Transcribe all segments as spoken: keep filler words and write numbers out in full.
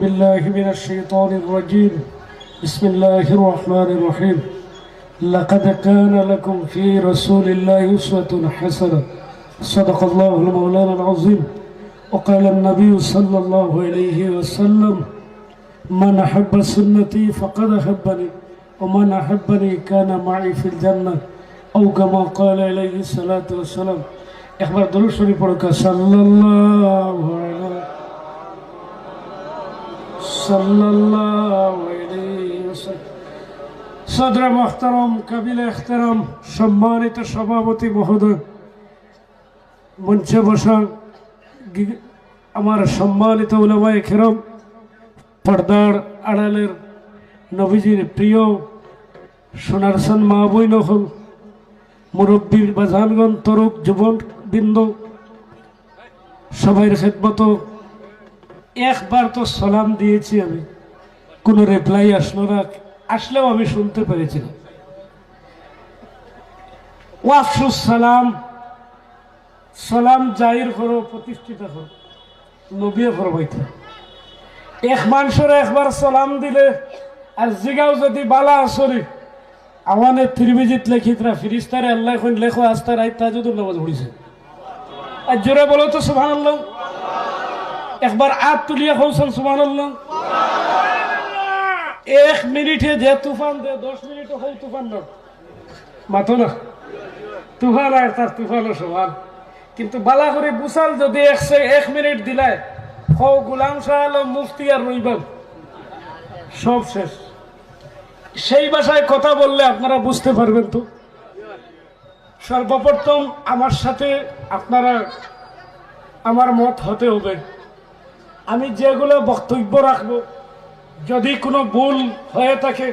بالله من الشيطان الرجيم. بسم الله الرحمن الرحيم. لقد كان لكم في رسول الله أسوة حسنة. صدق الله المولانا العظيم. وقال النبي صلى الله عليه وسلم: من أحب سنتي فقد أحبني، ومن أحبني كان معي في الجنة، أو كما قال عليه الصلاة والسلام. একবার দুরূদ শরীফ পড়ুক্কা, সাল্লাল্লাহু আলাইহি, সাল্লাল্লাহু আলাইহি ওয়াসাল্লাম। সদরে মুহতারাম, কাবিলে এহতেরাম, সম্মানিত সভাপতি মহোদয়, মঞ্চে বসা গি-, আমার সম্মানিত উলামায়ে কেরাম, পর্দার আড়ালের নবীজির প্রিয় সোনার সন মা বইন অকল, মুরব্বী বাজানগণ, তরুণ যুবকবৃন্দ, সবার খেদমতো একবার তো সালাম দিয়েছি আমি, কোনো রিপ্লাই আসলো না, আসলেও আমি শুনতে পেরেছি না। ওয়াফসুস সালাম, সালাম জাহির করো, প্রতিষ্ঠিত করো। নবীয়ে ফরমাইতা, এক মানষরে একবার সালাম দিলে আর জিগাও যদি বালা আছো নি, আওয়ানে তিরমিজিত লেখিতরা, ফিরিস্তারে আল্লায় কইন, লেখো আস্তা রাইত তাহাজ্জুদর নামাজ পড়িছে। আর জোরে বলো তো সুবহানাল্লাহ। একবার আত তুলিয়া কওছান সুবহানাল্লাহ। এক মিনিটে যে তুফান দেয়, দশ মিনিটে হউ তুফান না। মাতো না। তুফান আর তার তুফানও সমান। কিন্তু বালা করি বুঝাল যদি এক সে-, এক মিনিট দিলায়, হউ গোলাম শাহ আলম মুফতি আর রইবান। সব শেষ। সেই ভাষায় কথা বললে আপনারা বুঝতে পারবেন তো। সর্বপ্রথম আমার সাথে আপনারা আমার মত হতে হবে। আমি যেগুলো বক্তব্য রাখবো, যদি কোনো ভুল হয়ে থাকে,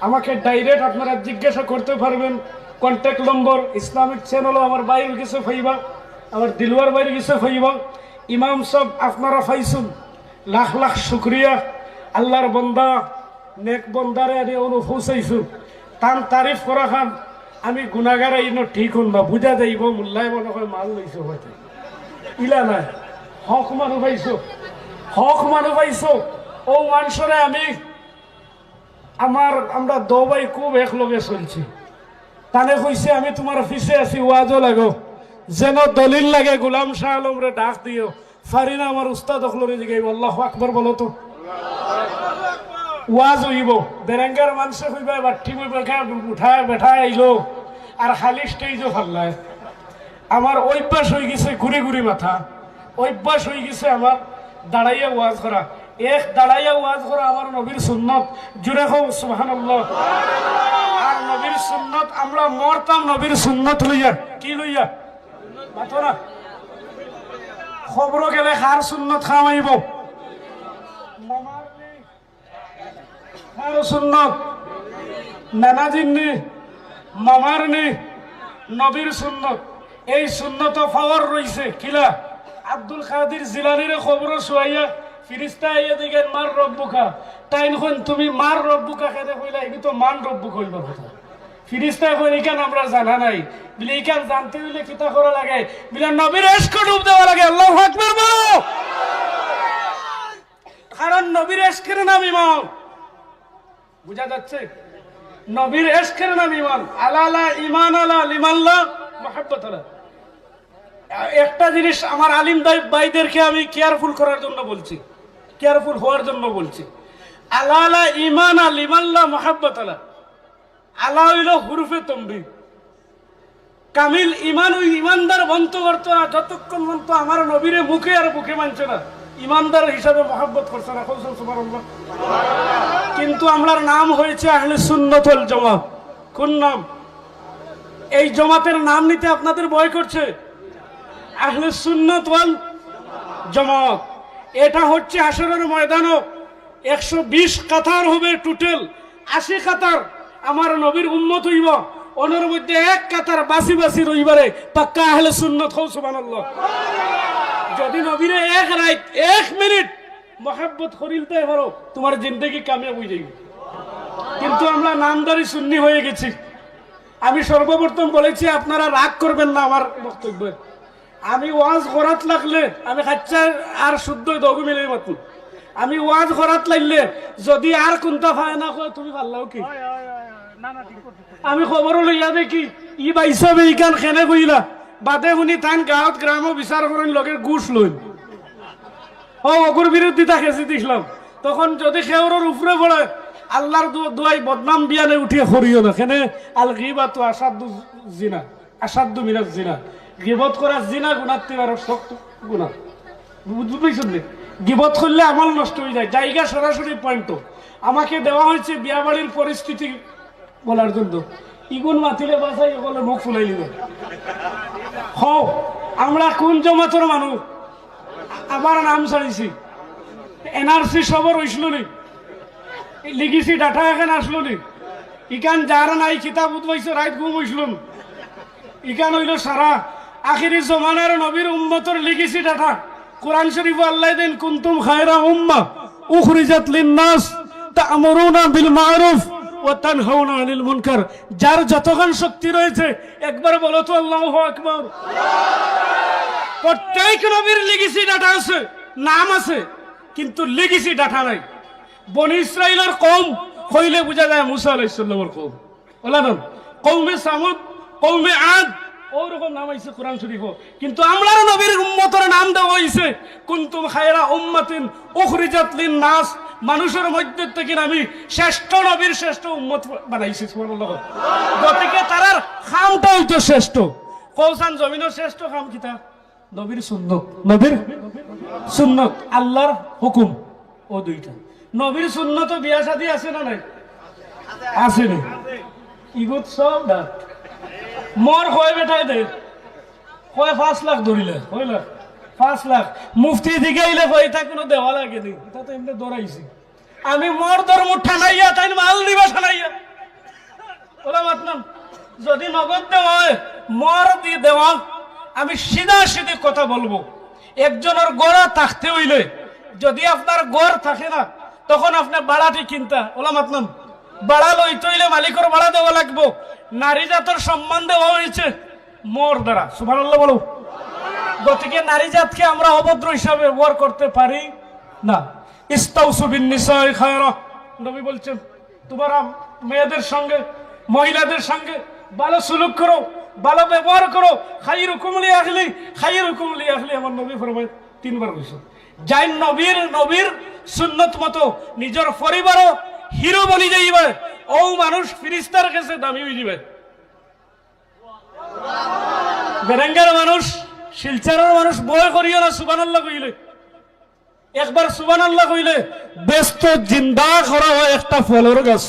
আমাকে ডাইরেক্ট আপনারা জিজ্ঞাসা করতে পারবেন। কন্ট্যাক্ট নম্বর ইসলামিক চ্যানেলও আমার ভাইর গেছে পাইবা, আমার দিলওয়ার ভাইর গেছে পাইবা। ইমাম সাহেব আপনারা পাইছুন, লাখ লাখ শুক্রিয়া। আল্লাহর বন্দা, নেক বন্দারে আনি অনু পৌঁছাইছুন। তান তারিফ করা খান আমি গুনাগার, ইনো ঠিক হন না, বুঝা যাইব, মোল্লায় মনে হয় মাল লইছে হয়তো। ইলা নাই, হক মানু পাইছো, হক মানু পাইছো। ও মানষরে আমি, আমার, আমরা দো ভাই খুব একলগে চলছি। তানে কইছে, "আমি তোমার পিছে আছি, ওয়াজও লাগো।" যেন দলিল লাগে, গোলাম শাহ আলমরে ডাক দিও। পারি না, আমার উস্তাদ অকলরে জিগাইব। আল্লাহু আকবার বলো তো। ওয়াজ হইব, বেরেঙ্গার মানষে কইবা, বাট্টি বইবা, উঠায় বেঠায় আইলো, আর খালি স্টেজও ফাল্লায়। আমার অভ্যাস হয়ে গেছে ঘুরি ঘুরি মাথা, অভ্যাস হয়ে গেছে আমার দাঁড়াইয়া ওয়াজ করা। এক দাঁড়াইয়া ওয়াজ করা আমার নবীর সুন্নত। জুরে কও সুবহানাল্লাহ। আর নবীর সুন্নত, আমরা মরতাম নবীর সুন্নত লইয়া। কি লইয়া? মাতো না। খবর গেলে কার সুন্নত কামাইব? মামার নি। কার সুন্নত? নানাজির নি? মামার নি? নবীর সুন্নত। এই সুন্নত পাওয়ার রইছে। কিলা? আব্দুল কাদির জিলানিরে খবর শুয়াইয়া ফিরিস্তা আইয়া দেখেন, "মার রব্বুকা।" তাইন কইন, "তুমি মার রব্বুকা কেনে কইলা? এগু তো মান রব্বুকা হইবার কথা।" ফিরিস্তায় কইন, "ইখান আমরা জানা নাই।" বলে, "ইখান জানতে হইলে কিতা করা লাগে?" বলে, "নবীর এশকে ডুব দেওয়া লাগে।" আল্লাহু আকবার বলো। কারণ নবীর এশকের নাম ইমান। বুঝা যাচ্ছে? নবীর এশকের নাম ইমান। আলা লা ইমান আলা লিমান লা মুহাব্বত আলা। একটা জিনিস আমার আলিম দাই-, ভাইদেরকে আমি কেয়ারফুল করার জন্য বলছি, কেয়ারফুল হওয়ার জন্য বলছি। আলা লা ইমান আলা লিমান লা মুহাব্বত আলা। আলা হইল হুরুফে তমরি। কামিল ইমান ওই ইমানদার বন্ত করতো না যতক্ষণ পর্যন্ত আমার নবীরে মুখে আর বুকে মানছে না, ইমানদার হিসাবে মহব্বত করছে না। কইছেন সুবহানাল্লাহ। কিন্তু আমরার নাম হয়েছে আহলে সুন্নত ওয়াল জামাত। কোন নাম? এই জমাতের নাম নিতে আপনাদের ভয় করছে? আহলে সুন্নত ওয়াল জামাত। এটা হচ্ছে হাশরের ময়দানও একশো বিশ কাতার হবে টোটাল, আশি কাতার আমার নবীর উম্মত হইব, ওনার মধ্যে এক কাতার বাসি বাসি রইবারে পাক্কা আহলে সুন্নত। কও সুবহানাল্লাহ। যদি নবীরে এক রাইত, এক মিনিট মহব্বত করিলতে পারো, তোমার জিন্দেগি কামিয়াব হয়ে যাইবে। কিন্তু আমরা নামধারী সুন্নি হয়ে গেছি। আমি সর্বপ্রথম বলেছি, আপনারা রাগ করবেন না আমার বক্তব্যে। আমি ওয়াজ করাত লাগলে আমি খাচ্চা আর শুদ্ধ দগু মিলে মাতুম। আমি ওয়াজ করাত লাইলে যদি আর কুন্তা পায় না কয়, তুমি পারলাও কি? আমি খবরও লইয়া দেখি, ই ভাইসাবে ইখান কেনে কইলা, বাদে হুনি তাইন গাঁওত গ্রামও বিচার করইন, লগে ঘুষ লইন। ও অগুর বিরুদ্ধিতা খেছি দিছলাম। তখন যদি কেউরর উপরে পড়ে, আল্লার দু-, দুয়াই বদনাম বিয়ানে উঠিয়া করিও না। কেনে আল গিবাতু আশাদ্দু জিনা। আশাদ্দু মিনাজ জিনা, গিবত করা জিনা গুনার তে আরো শক্ত গুনা। বুঝ-, বুঝছইন নি? গিবত করলে আমল নষ্ট অইযায়। যাইগা সরাসরি পয়েন্ট। আমাকে দেওয়া হয়েছে বিয়া বাড়ির পরিস্থিতি বলার জন্য। ইগুন মাতিলে বাসাই অকলে মুখ ফুলাই নিবে। হও, আমরা কোন জমাতর মানুষ? আবার নাম ছাড়িছি। এনআরসি সবর অইছিল নি? লিগেসি ডাটা এখান আসলো নি? ইখান যার নাই কিতাব উদ্ভাইছে রাইত ঘুম অইছিল না। ইখান অইল সারা আখেরি জমানার নবীর উম্মতর লিগেসি ডাটা। কোরআন শরীফ আল্লায় দেন, "কুনতুম খায়রা উম্মাহ উখরিজাত লিন-নাস তা'মুরুনা বিল মা'রুফ ওয়া তানহাউনা আনিল মুনকার।" যার যতখান শক্তি রয়েছে, একবার বলো তো, "আল্লাহু আকবার।" প্রত্যেক নবীর লিগেসি ডাটা আছে, নাম আছে, কিন্তু লিগেসি ডাটা নাই। বনি ইসরাইলর কওম কইলে বুঝা যায় মুসা আলাইহিস সালামর কওম। ওলা নাম কওমে সামুদ, কওমে আদ, ওরকম নাম আইছে কোরআন শরীফও। কিন্তু আমরার নবীর উম্মতর নাম দেওয়া অইছে, "কুনতুম খায়রা উম্মাতিন উখরিজাত লিন-নাস।" মানুষর মধ্যে থাকি আমি শ্রেষ্ঠ নবীর শ্রেষ্ঠ উম্মত বানাইছি, সুবহানাল্লাহ। গতিকে তারার কামটা অইতো শ্রেষ্ঠ। কওছান জমিনর শ্রেষ্ঠ কাম কিতা? নবীর সুন্নত, নবীর সুন্নত, আল্লার হুকুম, ও দুইটা। নবীর সুন্নত বিয়া শাদী আছে না নাই? আছে নি? ইগুত সব না। মোর কয় বেটায় দে, কয় পাঁচ লাখ ধরিলে, কয় লাখ? পাঁচ লাখ। মুফতি দিকে আইলে কয়, "ইতা কুনু দেওয়া লাগেনি, ইতা তো এমনে ধরাইছি।" আমি মোর ধর্ম ঠানাইয়া, তাইন মাল দিবা ঠানাইয়া। ওলা মাতলাম, যদি নগদ দেওয়া অয়, মোর দি দেওয়া, আমি সিধা সিধি কথা বলবো। একজনর ঘর থাকতে অইলে, যদি আপনার ঘর থাকে না, তখন আপনে ভাড়াটি কিনতা। ওলা মাতলাম, ভাড়া লইতে অইলে মালিকর ভাড়া দেওয়া লাগবো। নারী জাতর সম্মান দেওয়া অইছে মোর দ্বারা। সুবহানাল্লাহ বলো। গতিকে নারী জাতকে আমরা অভদ্র হিসাবে ব্যবহার করতে পারি না। ইস্তাউসু বিন নিসাই খায়রা। নবী বলছেন, তোমরা মেয়েদের সঙ্গে, মহিলাদের সঙ্গে ভালো সুলুক করো, ভালো ব্যবহার করো। খাইরুকুম লি আহলি, খাইরুকুম লি আহলি, আমার নবী ফরমায়, তিনবার কইছে। যাইন নবীর, নবীর সুন্নত মতো নিজর পরিবারও হিরো বনি যাইবে, ও মানুষ ফিরিস্তার কাছে দামি অই যাইবে। বেরেঙ্গার মানুষ, শিলচরর মানুষ ভয় করিও না সুবহানাল্লাহ কইলে। একবার সুবহানাল্লাহ কইলে বেহেস্তো জিন্দা করা অয় একটা ফলর গাছ।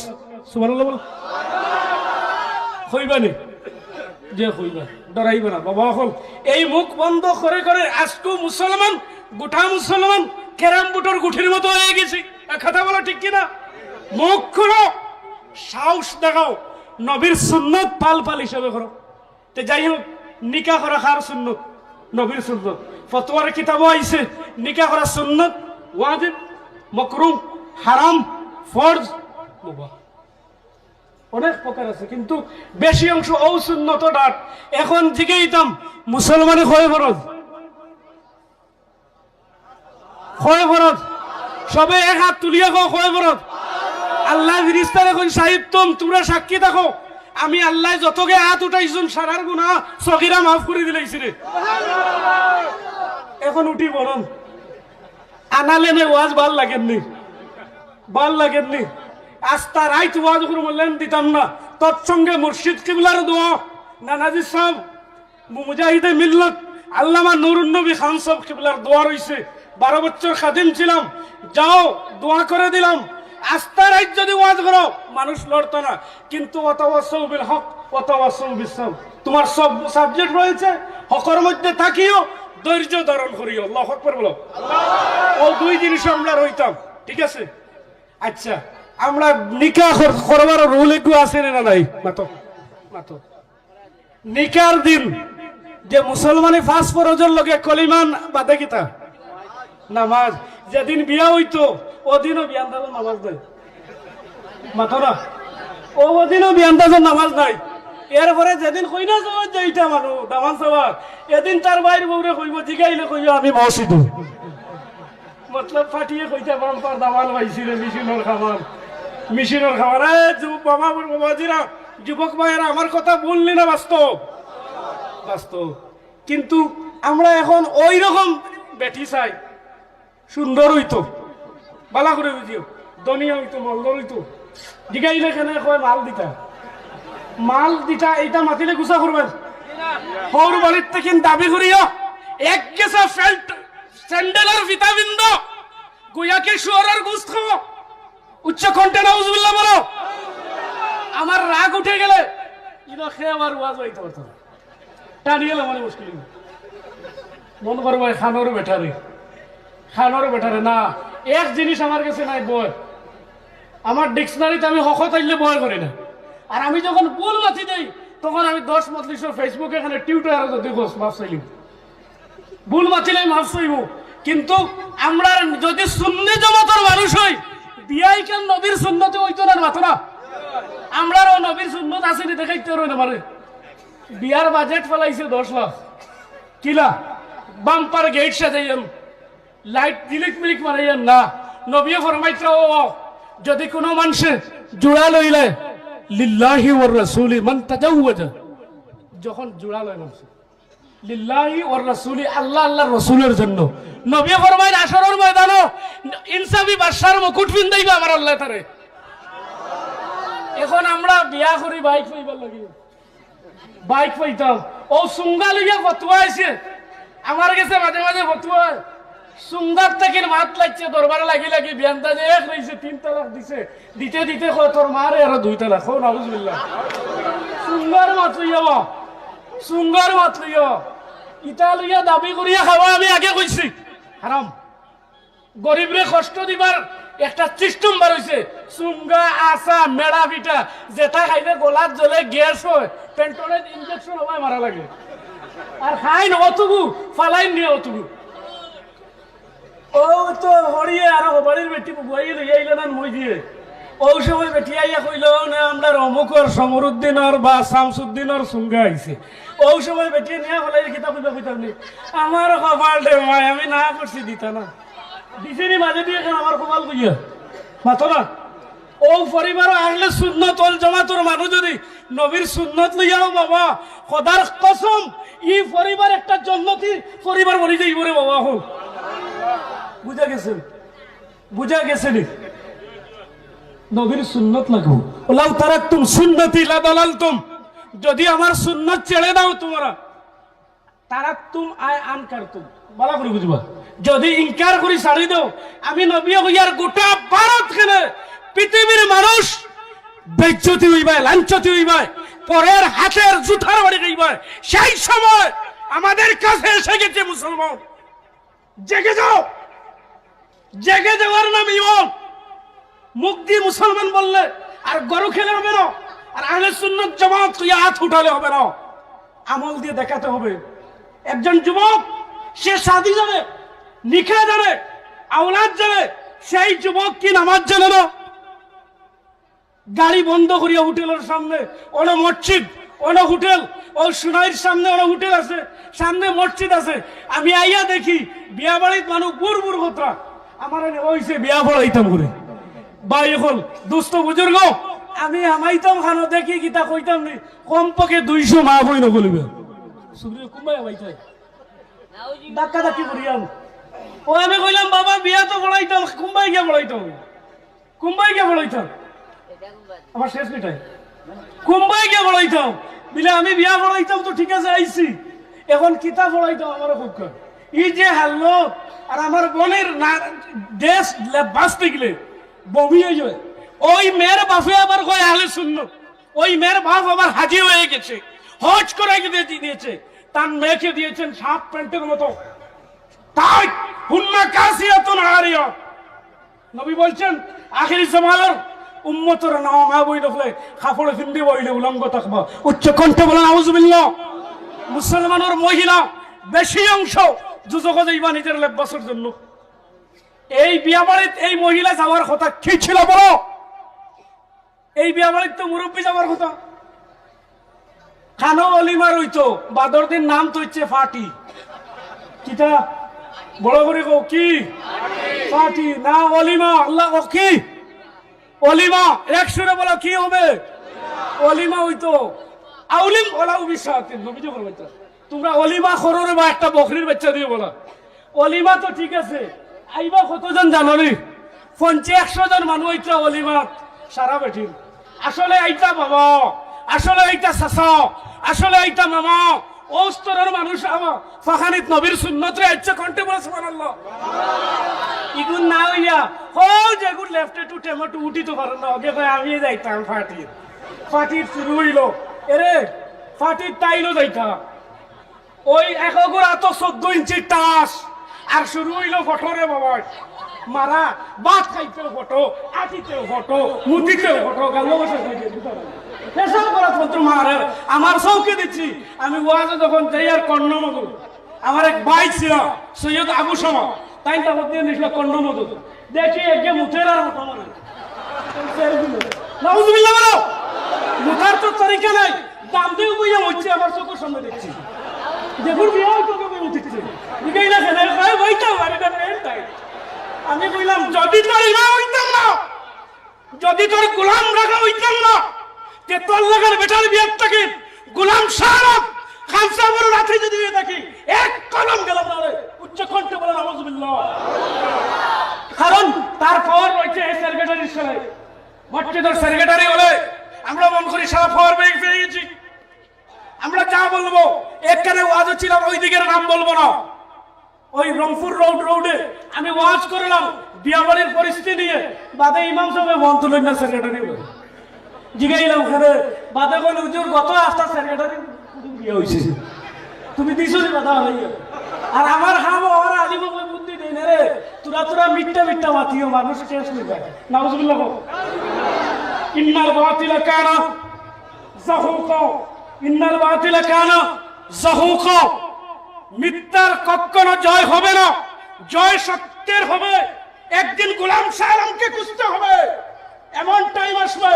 সুবহানাল্লাহ বলো। কইবা নি? যে কইবা, ডরাইবা না। বাবা অকল, এই মুখ বন্ধ করে করে আজকেও মুসলমান, গোটা মুসলমান ক্যারাম বোর্ডর গুটির মতো অই গেছি। আর কথা বলো ঠিক কিনা? মুখ খুলো, সাহস দেখাও, নবীর সুন্নত পাল পাল হিসাবে করো। তে যাই হোক, নিকা করা কার সুন্নত? নবীর সুন্নত। ফতোয়ার কিতাবও আইছে, নিকা করা সুন্নত, ওয়াজিব, মকরুহ, হারাম, ফরজ, মুবাহ। অনেক প্রকার আছে, কিন্তু বেশি অংশ অউ সুন্নত ডাট। এখন জিগাইতাম, মুসলমানে কয় ফরজ? কয় ফরজ? সবে এক আত তুলিয়া কও, কয় ফরজ? আল্লায় ফিরিস্তারে কইন, "সাহিত্তম, তুমরা সাক্ষী থাকো, আমি আল্লায় যতগে আত উঠাইছুন, সারার গুনা সগিরা মাফ করি দিলাইছি রে।" এখন উঠি বলুন, আনালেনে ওয়াজ ভালা লাগের নি? ভালা লাগের নি? আস্তা রাইত ওয়াজ করমু, লেন দিতাম না। তৎসঙ্গে মুর্শিদ কিবলার দোয়া, নানাজি সাব, মুজাহিদে মিল্লত আল্লামা নুরুন নবী খান সাব কিবলার দোয়া রইছে, "বারো বছর খাদিম ছিলাম, যাও দোয়া করে দিলাম।" আস্তা রাইত যদি ওয়াজ করো, মানুষ লড়তো না, কিন্তু ওয়াতাওয়াসাউ বিল হক, ওয়াতাওয়াসাউ বিস সাবর। তোমার সব সাবজেক্ট রয়েছে, হকর মধ্যে থাকিও, ধৈর্য ধারণ করিও। আল্লাহু আকবার বলো। ও দুই জিনিস আমরা রইতাম, ঠিক আছে? আচ্ছা, আমরা নিকা কর-, করবার রুল একটু আছে না নাই? মাতো, মাতো। নিকার দিন যে মুসলমানে পাঁচ ফরজর লগে কলিমান বাদে কিতা? নামাজ। যেদিন বিয়া অইতো, ওদিনও বিয়ান্দাজর নামাজ নাই। মাতো না। ও, ওদিনও বিয়ান্দাজর নামাজ নাই। এরপরে যেদিন কইনা যাওয়া যাইতা মানুষ, দামান যাওয়া, এদিন তার ভাইর বউরে কইবো, জিগাইলে কইবো, "আমি মসজিদো।" মতলব ফাটিয়ে কইতা বাম্পার দামান পাইছি রে, মেশিনর খাবার, মেশিনর খাবার। এ যুব বাবা, বাবাজিরা, যুবক ভাইয়েরা, আমার কথা ভুল নি না বাস্তব? বাস্তব। কিন্তু আমরা এখন ওই রকম বেটি চাই, সুন্দর অইতো, বালা করে বুঝিও, ধনী অইতো, মালদার অইতো। জিগাইলে কেনে কয় মাল দিতা, মাল দিতা, এইটা মাতিলে গুছা করবেন। হউর বাড়ির থেকে দাবি করিও, এক গেছে ফেল্ট স্যান্ডেলর ফিতা পিন্দো, গুয়াকে শুয়োরের গোস্ত খাও, উচ্চ কণ্ঠে নাউজুবিল্লাহ বলো। আমার রাগ উঠে গেলে ইনো খেয়ে আমার ওয়াজ হইতে পারতো না। টানিয়ে আমার মুশকিল। মন করবো খানোর বেটারে, খানোর বেটারে না। এক জিনিস আমার কাছে নাই বয়, আমার ডিকশনারিতে আমি হক তাইলে বয় করি না। আর আমি যখন ভুল মাতি দেই, তখন আমি দশ মজলিসের ফেসবুকে এখানে টিউটার যদি গোস মাফ চাইলি, ভুল মাতিলে মাফ চাইব। কিন্তু আমরা যদি সুন্নি জমাতর মানুষ হই, বিয়াই কেন নবীর সুন্নতে হইতো না মাতো না? আমরারও নবীর সুন্নত আছে নি দেখাইতে পারো না পারে। বিয়ার বাজেট ফেলাইছে দশ লাখ, কিলা বাম্পার গেট সাজাইয়াম, লাইট জিলিক মিলিক মারাইয়াম না। নবীয়ে ফরমাইতরা, ও যদি কোনো মানুষে জুড়া লইলে, লিল্লাহি ওয়ার রাসূলি মান তাজাওয়াজা, যখন জুড়া লয় মানুষ, লিল্লাহি ওয়ার রাসূলি, আল্লাহ আল্লাহর রসুলের জন্য। নবী ফরমাইন, হাশরর ময়দানো ইনসাফি বাদশার মুকুট পিন্দাইবা আমার আল্লাহ তারে। এখন আমরা বিয়া করি বাইক পাইবার লাগি, বাইক পাইতাম। ও সুঙ্গা লইয়া ফতুয়া আইছে, আমার গেছে মাঝে মাঝে ফতুয়া। সুঙ্গার তাকির মাত লাগছে, দরবারে লাগি লাগি বিয়ানটা যে এক রইছে, তিন তালাক দিছে, দিতে দিতে কয়, "তোর মারে আরো দুই তালাক।" কও নাউজুবিল্লাহ। সুঙ্গার মাত লইয়া বা, সুঙ্গার মাত লইয়া। ইটা লইয়া দাবি করিয়া খাওয়া আমি আগে কইছি, হারাম। গরিবরে কষ্ট দিবার একটা সিস্টেম বার হইছে। সুঙ্গা, আসা, মেড়া পিঠা, যেটা খাইলে গলাত জ্বলে, গ্যাস হয়, পেন্টনের ইনজেকশন হওয়ায় মারা লাগে। আর খাইন অতগু, ফালাইন নিয়ে অতগু। ও তো হরিয়ে আরো বাড়ির বেটি বুয়াইয়ে লইয়া আইলে না মই দিয়ে। ও সময় বেটি আইয়া কইল, "না, আমরা অমুকর সমরুদ্দিনর বা শামসুদ্দিনর সুঙ্গা আইছে।" ও সময় বেটি নিয়া হলাই কিতা কইবা কইতাম নি? আমার কপাল রে ভাই, আমি না করছি দিতা না। দিছিনি মাঝে দিয়ে কেন আমার কপাল কইয়া? মাতো না। ও পরিবার আহলে সুন্নত ওয়াল জামাতর মানুষ যদি নবীর সুন্নত লইয়াও বাবা, খোদার কসম, ই পরিবার একটা জন্নতি পরিবার বনি যাইব রে বাবা। হো, বুঝা গেছে? বুঝা গেছে নি? নবীর সুন্নত লাগবো। "লাউ তারাকতুম সুন্নতি লাদালালতুম।" যদি আমার সুন্নত ছেড়ে দাও তোমরা, তারাকতুম আই আনকারতুম, ভালা করি বুঝবা। যদি ইনকার করি ছাড়ি দেও, আমি নবী হইয়ার গোটা ভারত কেনে পৃথিবীর মানুষ বেইজ্জতি হইবায়, লাঞ্ছতি হইবায়, পরের হাতের জুতার বাড়ি খাইবায়। সেই সময় আমাদের কাছে এসে গেছে মুসলমান। জেগে যাও, জেগে যাওয়ার নাম ইমান। মুখ দিয়ে মুসলমান বললে আর গরু খেলে হবে না, আর আহলে সুন্নত জামাত তুই হাত উঠালে হবে না, আমল দিয়ে দেখাতে হবে। একজন যুবক, সে শাদী জানে, নিকাহ জানে, আওলাদ জানে, সেই যুবক কি নামাজ জানে না? গাড়ি বন্ধ করিয়া হোটেলের সামনে, অনো মসজিদ, অনো হোটেল, ও সুনাইর সামনে অনো হোটেল আছে, সামনে মসজিদ আছে। আমি আইয়া দেখি বিয়া বাড়িত মানুষ বুড় বুড় কথা, আমার এনে অইছে বিয়া পড়াইতাম করে। ভাই, এখন দুস্থ বুজুর্গ, আমি হামাইতাম খানো দেখি কিতা কইতাম নি, কমপক্ষে দুইশো মা বই নকলিবে। সুগ্রিয় কুম্বাই হামাইতাই। ধাক্কা ধাক্কি করিয়াম। ও আমি কইলাম, "বাবা, বিয়া তো পড়াইতাম, কুম্বাই গিয়া পড়াইতাম।" কুম্বাই গিয়া পড়াইতাম? আমার শেষ মিটাই। কুম্বাই গিয়া পড়াইতাম? বিলে আমি বিয়া পড়াইতাম তো ঠিক আছে, আইছি। এখন কিতা পড়াইতাম আমার খুব কম। এই যে হাল্লো, আর আমার বোনের না, ড্রেস লে-, বাঁচতে গেলে বমি হয়ে যায়। ওই মেয়ের বাপে আবার কয় আহলে সুন্নত। ওই মেয়ের বাপ আবার হাজি হয়ে গেছে, হজ করে গিয়ে দিয়েছে, তার মেয়েকে দিয়েছেন হাফ প্যান্টের মতো। তাই হুন্না কাসিয়াতুন আরিয়া। নবী বলছেন, আখেরি জামানার উম্মতর নাম মা বই নখলে কাপড় ফিন্দি বইলে উলঙ্গ থাকবা। উচ্চ কণ্ঠে বলেন, "আউযুবিল্লাহ।" মুসলমানের মহিলা বেশি অংশ দুজখো যাইবা নিজের লেবাসের জন্য। এই বিয়া বাড়িত এই মহিলা যাওয়ার কথা কি ছিল বলো? এই বিয়া বাড়িত তো মুরব্বী যাওয়ার কথা। খানো অলিমার হইতো, বাদর দিন নাম তো হচ্ছে ফাটি। কিতা? বড় করি কও কি? পার্টি না অলিমা? আল্লাহ কও কি? অলিমা। এক সুরে বলো কি হবে? অলিমা অইতো। আউলিম ওলা উবি সাথে নবীজি ফরমাইতা, তোমরা অলিমা করো রে বা একটা বকরির বাচ্চা দিয়া বলা। অলিমা তো ঠিক আছে, আইবা কতজন জানো নি? পঞ্চাশ একশো জন মানুষ অইতা অলিমা, সারা বেটিন। আসলে আইতা বাবা, আসলে আইতা চাচা, আসলে আইতা মামা, ও স্তরর মানুষ আমার ফাখানিত নবীর সুন্নতরে আইচ্ছা কণ্ঠে বলে সুবহানাল্লাহ। ইগুন না অইয়া, হো যেগুন লেফটে টু টেমো টু উঠিতো পারে না, ওকে কয় আমি যাইতাম পার্টিত। পার্টিত শুরু অইলো, এরে পার্টিত তাইনও যাইতা। ওই এক অগুর আতো চোদ্দ ইঞ্চি টাস, আর শুরু অইলো ফটো রে বাবা। মারা, ভাত খাইতেও ফটো, আটিতেও ফটো, মুতিতেও ফটো, গালো বসে খাইতে। পেশাব করাত মন্ত্র মারে, আমার চউখে দেখছি। আমি ওয়াজে যখন যাই আর কর্ণ মধু, আমার এক ভাই ছিল সৈয়দ আবু শামা, তাইন তার মধ্যে নিছিল কর্ণ মধু। দেখি একে মুতের আর মুতা মারে। নাউজুবিল্লাহ বলো। মুতার তো তরিকা নাই। দাম দিয়ে বইয়া হচ্ছে আমার চোখের সামনে দেখছি। দেখুন বিয়ে হয়তো কেউ উঠেছে। বুঝাই না কেন? ভাই, ওইটা আমার, এটা মেন তাই। আমি কইলাম, "যদি তোর ইমাম হইতাম না, যদি তোর গোলাম রাখা হইতাম না, যে তোর লাগার বেটার বিয়ার থাকি গোলাম শাহ আলম খান সাহেবের রাতে যদি হয়ে থাকি, এক কলম গেলাম না রে।" উচ্চ কণ্ঠে বলেন, "নাউজুবিল্লাহ।" কারণ তার পাওয়ার রয়েছে এই সেক্রেটারির সাথে। মসজিদের সেক্রেটারি হলে আমরা মন করি সারা পাওয়ার ব্যাংক পেয়ে গেছি। আমরা যা বলবো, এখানে ওয়াজ ছিলাম, ওই দিকের নাম বলবো না, ওই রংপুর রোড, রোডে আমি ওয়াজ করলাম বিয়াবাড়ির পরিস্থিতি নিয়ে। বাদে ইমাম সাহেব ফোন তুলেন না, সেক্রেটারি বলে। জিগাইলাম, "কেনে?" বাদে কইল, "হুজুর, গত আস্তা সেক্রেটারি বিয়া হইছে, তুমি দিছো নি বাধা হইয়া?" আর আমার হাম ওর আলিম ওই বুদ্ধি দেই না রে, তোরা তোরা মিথ্যা মিথ্যা মাতিও, মানুষ শেষ হয়ে যায়। নাউজুবিল্লাহ। ইন্নাল বাতিলা কানা জাহুকা, ইন্নাল বাতিলা কানা জাহুকা। মিথ্যার কখনো জয় হবে না, জয় সত্যের হবে। একদিন গোলাম শাহ আলমকে খুঁজতে হবে। এমন টাইম আসবে,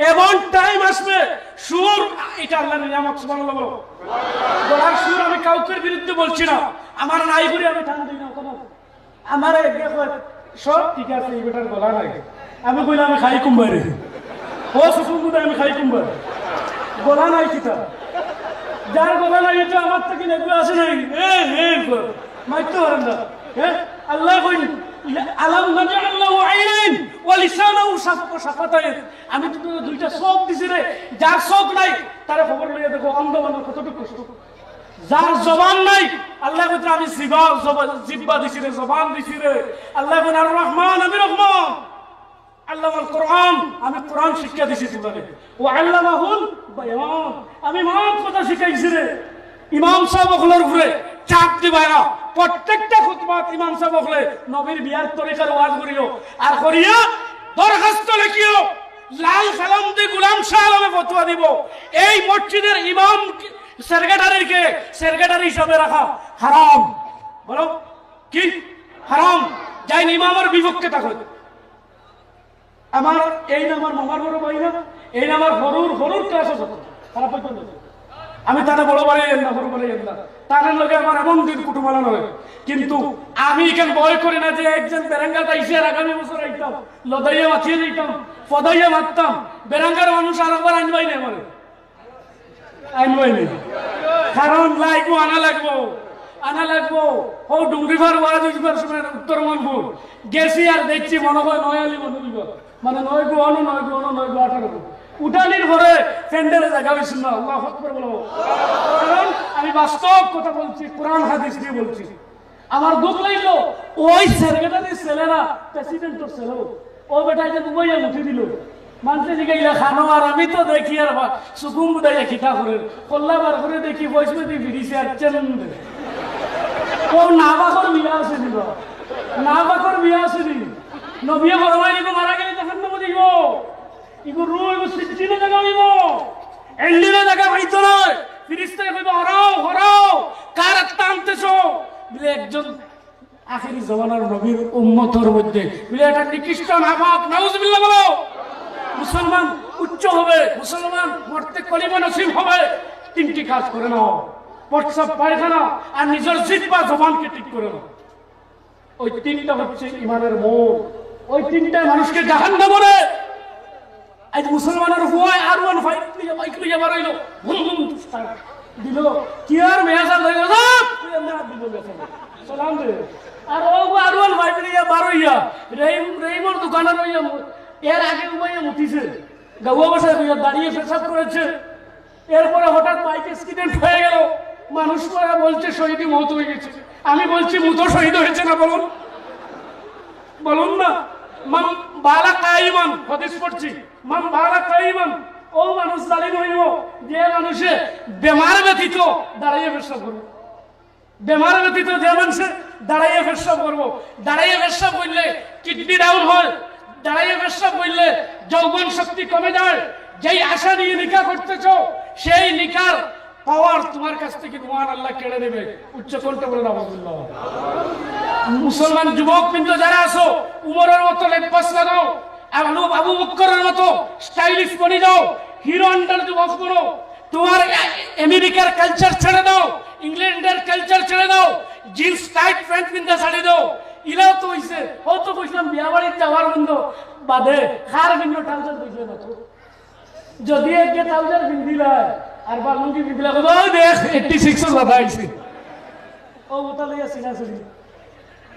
এমন টাইম আসবে, সুর, এটা আল্লাহর নিয়ামত, সুবহানাল্লাহ বলো। গলার সুর আমি কাউকের বিরুদ্ধে বলছি না, আমার নাই করে আমি টান দিই না, কোনো আমার এক দেখো, সব ঠিক আছে, এই বেটার গলা নাই। আমি কইলাম, "আমি খাই কুম্বারে।" ও সুকুন বুঝে আমি খাই কুম্বার। গলা নাই কিতা? যার গলা নাই, এটা আমার থেকে নেগু আছে নাই? এ, এ, মাইতে পারেন না। হ্যাঁ? আল্লাহ কইন, "আলাম নাজআল লাহু আইনাইন ওয়া লিসানাহু শাফ-, ওয়া শাফাতাইন।" আমি তো তোরে দুইটা চোখ দিছি রে, যার চোখ নাই, তারে খবর লইয়া দেখো, অন্ধ মানুষ কতটুকু কষ্ট। যার জবান নাই, আল্লাহ কইতে আমি জিবা, জবা-, জিব্বা দিছি রে, জবান দিছি রে। আল্লাহ কইন, "আর রহমান, আমি রহমান।" আল্লামাল কোরআন, আমি কোরআন শিক্ষা দিছি তোমারে। ওয়া আল্লামাহুল বায়ান, আমি মহৎ কথা শিখাইছি রে। ইমাম সাহেব অকলর উপরে চাপ দিবায় না। প্রত্যেকটা খুতবাত ইমাম সাহেব অকলে নবীর বিয়ার তরিকার ওয়াজ করিও। আর করিয়া দরখাস্ত লেখিও, লাল কালাম দি গোলাম শাহ আলমে ফতোয়া দিব। এই মসজিদের ইমাম সেক্রেটারিকে সেক্রেটারি হিসাবে রাখা হারাম। বলো, কি হারাম? যাইন ইমামর বিপক্ষে থাকো। আমার এই না আমার মামার বড় ভাই না, এই না আমার হরুর, হরুর ক্লাসে যত খারাপ হইতো না। আমি তারে বড় ভাই এর না, হরু ভাই এর না। তার লগে আমার এমন দিন কুটুমালা নয়। কিন্তু আমি এখানে ভয় করি না যে একজন বেরাঙ্গাত আইসে আর আগামী বছর আইতাম, লদাইয়া মাতিয়ে দিতাম, ফদাইয়া মারতাম, বেরাঙ্গার মানুষ আর একবার আনবাই না আমার। আইন বইনি। কারণ লাইগু আনা লাগবো, আনা লাগবো। ও ডুংরিফার ওয়াজ হইবার সময় উত্তর মনপুর গেছি আর দেখছি মনে হয় নয় আলি মনে হইব। মানে নয় গো অনো, নয় গো অনো, নয় গো আঠারো গো। উঠানির পরে প্যান্ডেলে জায়গা হইছিল না। আল্লাহু আকবার বলো। কারণ আমি বাস্তব কথা বলছি, কোরআন হাদিস দিয়ে বলছি। আমার দুখ লাগলো, ওই সেক্রেটারির ছেলে না, প্রেসিডেন্টর ছেলে। ও বেটা যে দুবাইয়া উঠে দিল। মানতে জিগাইলা খানো, আর আমি তো দেখি আর বা-, সুকুম বুদাইয়া খিতা করে। কল্লা বার করে দেখি, বৈষ্ণবী ফিরিছে আর চেন। ও না বাকর বিয়া আছে দিল। না বাকর বিয়া আছে দিল। নবিয়ে ফরমাই দিব, মারা গেলে জাহান্নামে দিব। ইগো রু, ইগো সিজিনে জায়গা হইব। এন্ডিনে জায়গা হইতো নয়। ফিরিস্তায় কইব, "হরাও, হরাও, কার আত্মা আনতেছো?" বলে, "একজন আখেরি জমানার নবীর উম্মতর মধ্যে।" বলে, "এটা নিকৃষ্ট নাপাক।" নাউজুবিল্লাহ বলো। মুসলমান উচ্চ হবে, মুসলমান মরতে কলিমা নসিব হবে। তিনটি কাজ করে নাও। প্রস্রাব পায়খানা আর নিজের জিহ্বা জবানকে ঠিক করে না। ওই তিনটা হচ্ছে ইমানের মূল। ওই তিনটা মানুষকে জাহান্নামে নেয়। আজ মুসলমানের হুয়ায় আর ওয়ান ফাইভ লইয়া, বাইক লইয়া বার হইলো, হুম হুম দিল। কি আর মেয়াজা লইল না? তুই এমনি হাত দিল মেয়াজা। সালাম দে। আর ও আর ওয়ান ফাইভ লইয়া বার হইয়া, রহিম, রহিমর দোকানে রইয়া মু-, এর আগে উবাইয়া মুতিছে। গাউয়া ভাষায় কইয়া দাঁড়িয়ে পেশাব করেছে। এরপরে হঠাৎ বাইক অ্যাক্সিডেন্ট হয়ে গেল, মানুষ পড়া বলছে শহীদি মৌত হয়ে গেছে। আমি বলছি, মুতো শহীদ হয়েছে না? বলুন, বলুন না। মান বালা কাইমান, হাদিস পড়ছি, মান বালা কাইমান। ও মানুষ জালিম হইব, যে মানুষে বেমার ব্যতীত দাঁড়াইয়া পেশাব করবে। বেমার ব্যতীত যে মানুষে দাঁড়াইয়া পেশাব করবো, দাঁড়াইয়া পেশাব করলে কিডনি ডাউন হয়, দাঁড়াইয়া পেশাব করলে যৌবন শক্তি কমে যায়। যেই আশা নিয়ে নিকা করতেছ, সেই নিকার পাওয়ার তোমার কাছ থেকে মহান আল্লাহ কেড়ে নেবে। উচ্চ কণ্ঠে বলে, নাউজুবিল্লাহ। মুসলমান যুবক বৃন্দ যারা আছো, উমরের মতো লেবাস লাগাও, আবু, আবু বক্করের মতো স্টাইলিশ বনি যাও, হিরো হন্ডার যুবক বনো। তোমার আ-, আমেরিকার কালচার ছেড়ে দাও, ইংল্যান্ডের কালচার ছেড়ে দাও, জিন্স টাইট প্যান্ট পিন্দা ছাড়ি দাও। ইলাও তো হইছে, ও তো কইছিলাম বিয়া বাড়িত যাওয়ার বন্ধ বাদে, কার ভিন্ন ট্রাউজার দেখলে না তো। যদি একে ট্রাউজার পিন্দিলায় আর বালুঙ্গি পিন্দিলায়, কইবো, "ওই দেখ, এইট্টি সিক্সর দাদা আইছে।" ও ওটা লইয়া সিনা সিনি।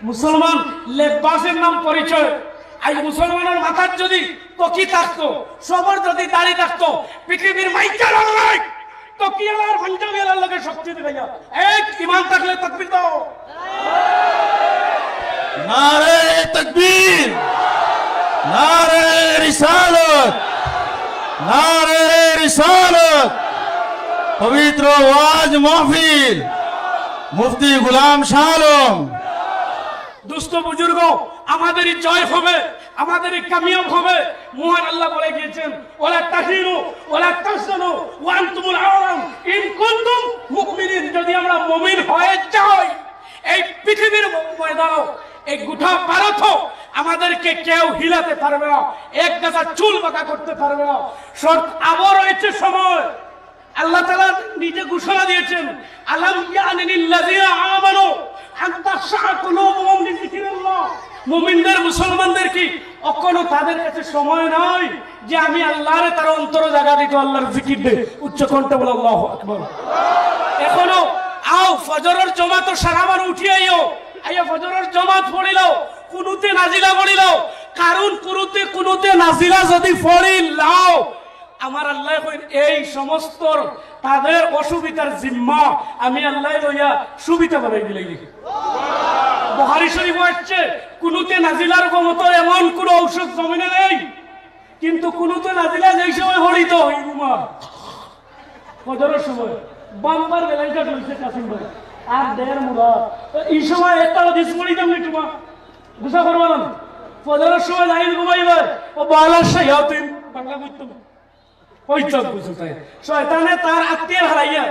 মুসলমান লেবাসের নাম পরিচয়। আজ মুসলমানের মাথার যদি টুপি থাকতো, সবার যদি দাড়ি থাকতো, পৃথিবীর মাইকেল আল্লাহ টুপিওয়ালার পাঞ্জাবিওয়ালার লগে শক্তি দিবে না। এক ইমান থাকলে তকবীর দাও। নারে তকবীর, নারে রিসালত, নারে রিসালত। পবিত্র ওয়াজ মাহফিল, মুফতি গোলাম শাহ আলম। দোস্ত বুজুর্গ, আমাদেরই জয় হবে, আমাদেরই কামিয়াব হবে। মহান আল্লাহ বলে গিয়েছেন, "ওয়ালা তাহিনু ওয়ালা তাহজানু ওয়া আনতুমুল আ'লাউনা ইন কুনতুম মুমিনিন।" যদি আমরা মুমিন হয়ে যাই, এই পৃথিবীর ময়দানও, এই গোটা ভারতও আমাদেরকে কেউ হিলাতে পারবে না, এক গাছা চুল বাঁকা করতে পারবে না। শর্ত আবার রয়েছে সময়। আল্লাহ তাআলা নিজে ঘোষণা দিয়েছেন, "আলাম ইয়ানি লিল্লাযিনা আমানু আন তাখশাআ কুলুবুহুম লিযিকরিল্লাহ।" মুমিনদের, মুসলমানদের কি এখনো তাদের কাছে সময় নয় যে আমি আল্লাহরে তার অন্তরে জাগা দিত, আল্লাহর জিকির দে? উচ্চ কণ্ঠে বলো, "আল্লাহু আকবার।" এখনো আও, ফজরের জমাত সারা বার উঠি আইও, আইয়া ফজরের জমাত পড়িলাও, কুনুতে নাজিলা পড়িলাও, কারণ কুনুতে, কুনুতে নাজিলা যদি পড়িলাও, আমার আল্লাহ কইন, এই সমস্ত তাদের অসুবিধার জিম্মা আমি আল্লাহ লইয়া সুবিধা বানাই দিলাই। বুখারী শরীফ আসছে, কুনুতে নাজিলার মতো এমন কোনো ঔষধ জমিনে নেই, কিন্তু কুনুতে নাজিলা যেই সময় পড়িত, ওই ঘুমা ফজরের সময় বাম্পার বেলাইটা চলছে কাসিম ভাই, আর দেড় মুরাদ। তো এই সময় একটা হাদিস পড়িতাম নি তোমার, গুসা করবো না। ফজরের সময় লাইন ঘুমাইবার, ও বালা শায়াতিন, বাংলা বুঝতাম। ওই চোখ বুঝু তাই। শয়তানে তার আত্মীয় হারাইয়া,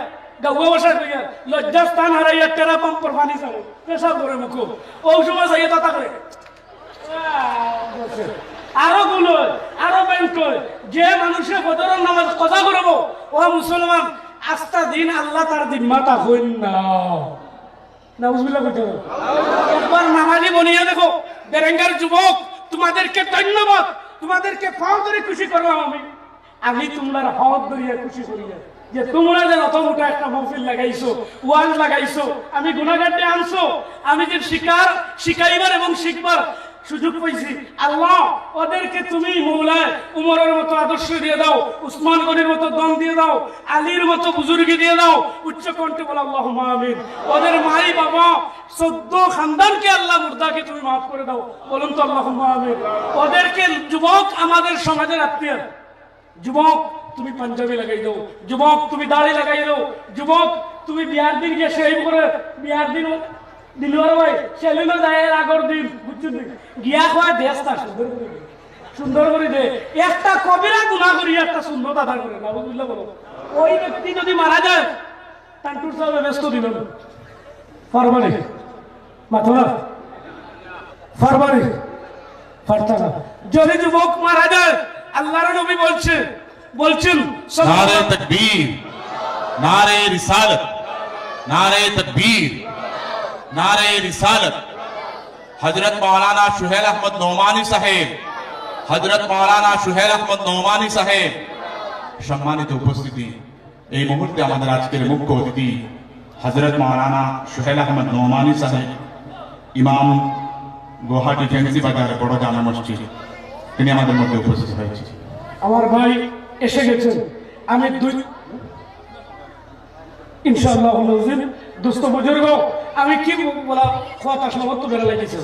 গাউয়া ভাষা কইয়া, লজ্জাস্থান হারাইয়া, টেরা পাম্পর পানি ছাড়ে, পেশাব করে মুখো। ও সময় যাইয়া তা করে। আরো গুণ হয়, আরো ব্যাংক হয়। যে মানুষে ফজরের নামাজ কাজা করবো, ও মুসলমান, আস্তা দিন আল্লাহ তার জিম্মাত রাখইন না। নাউজুবিল্লাহ কইতে হবে। একবার নামাজি বনিয়া দেখো, বেরেঙ্গার যুবক, তোমাদেরকে ধন্যবাদ, তোমাদেরকে পাও ধরে খুশি করলাম আমি। আমি তোমরার হাত ধরিয়া খুশি করিয়া যে তোমরা যে অত মোটা একটা মাহফিল লাগাইছো, ওয়াজ লাগাইছো, আমি গুনাহগাররে আনছো, আমি যে শিকার, শিখাইবার এবং শিখবার সুযোগ পাইছি। আল্লাহ, ওদেরকে তুমি মৌলায় উমরের মতো আদর্শ দিয়ে দাও, উসমান গনির মতো দম দিয়ে দাও, আলীর মতো বুজুর্গি দিয়ে দাও। উচ্চ কণ্ঠে বলো, "আল্লাহুম্মা আমিন।" ওদের মাই বাবা, চোদ্দ খানদানকে আল্লাহ মুর্দাকে তুমি মাফ করে দাও। বলুন তো, "আল্লাহুম্মা আমিন।" ওদেরকে যুবক আমাদের সমাজের আত্মীয়। যুবক, তুমি পাঞ্জাবি লাগাই দাও, যুবক, তুমি দাড়ি লাগাই দাও, যুবক, তুমি বিয়ার দিন গিয়া শেভ করে, বিয়ার দিন ডেলিভারি বয় সেলুনে যায় এর আগর দিন, বুঝছো নি? গিয়া কয়, "দেশটা সুন্দর করে দে, সুন্দর করে দে।" একটা কবিরা গুনাহ করি একটা সুন্নত আদায় করে, নাউজুবিল্লাহ বলো। ওই ব্যক্তি যদি মারা যায়, তান্টুর সাহেব ব্যস্ত দিল না। পারবা নি? মাথো না? পারবা নি? পারতা না। যদি যুবক মারা যায়, আল্লাহর নবী বলছে, বলছেন, নারে তকবীর, নারে রিসালত। নারে তকবীর, নারে রিসালত, হযরত মাওলানা সোহেল আহমদ নোমানী সাহেব, হযরত মাওলানা সোহেল আহমদ নোমানী সাহেব। সম্মানিত উপস্থিতি, এই মুহূর্তে আমাদের আজকের মুখ্য অতিথি হযরত মাওলানা সোহেল আহমদ নোমানী সাহেব, ইমাম গুয়াহাটি ফ্যান্সি বাজার বড় জামে মসজিদ, তিনি আমাদের মধ্যে উপস্থিত হয়েছেন। আমার ভাই এসে গেছেন। আমি দুই ইনশাআল্লাহ, দোস্ত বুজুর্গ, আমি কি বলা, কথা শোনাবো তো বেড়া লাগিয়েছে।